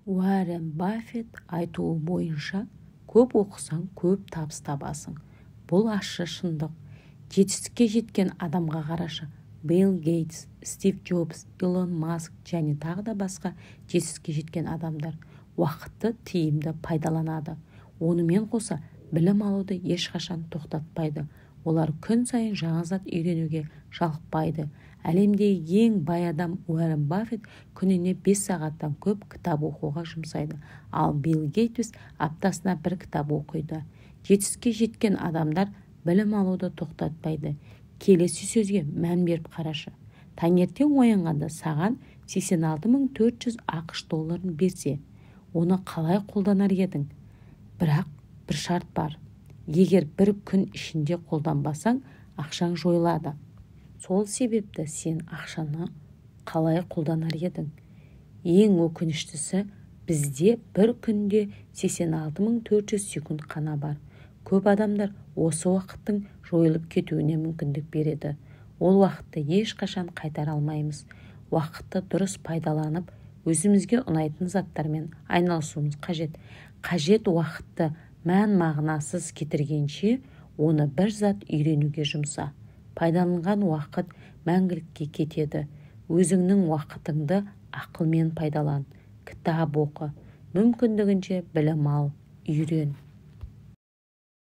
Уоррен Баффет айтуы бойынша, көп оқысаң, көп табыс табасың. Бұл ащы шындық. Жетістікке жеткен адамға қарашы: Билл Гейтс, Стив Джобс, Илон Маск және тағы да басқа жетістікке жеткен адамдар уақытты тиімді пайдаланады. Онымен қоса білім алуды ешқашан тоқтатпайды. Олар күн сайын жаңа зат үйренуге жалықпайды. Әлемдегі ең бай адам Уоррен Баффет күніне 5 сағаттан көп кітап оқуға жұмсайды, ал Билл Гейтс аптасына бір кітап оқиды. Жетістікке жеткен адамдар білім алуды тоқтатпайды. Келесі сөзге мән беріп қарашы. Таңертең оянғанда саған 86 400 АҚШ долларын берсе, оны қалай қолданар едің? Бірақ бір шарт бар: егер бір күн ішінде қолданбасаң, ақшаң жойылады. Сол себепті сен ақшаны қалай қолданар едің? Ең өкініштісі, бізде бір күнде 86 400 секунд қана бар. Көп адамдар осы уақыттың жойылып кетуіне мүмкіндік береді. Ол уақытты ешқашан қайтара алмаймыз. Уақытты дұрыс пайдаланып, өзімізге ұнайтын заттармен айналысуымыз қажет. Уақытты мән-мағынасыз кетіргенше, оны бір зат үйренуге жұмса. Пайдаланылған уақыт мәңгілікке кетеді. Өзіңнің уақытыңды ақылмен пайдалан, кітап оқы, мүмкіндігінше білім ал, үйрен.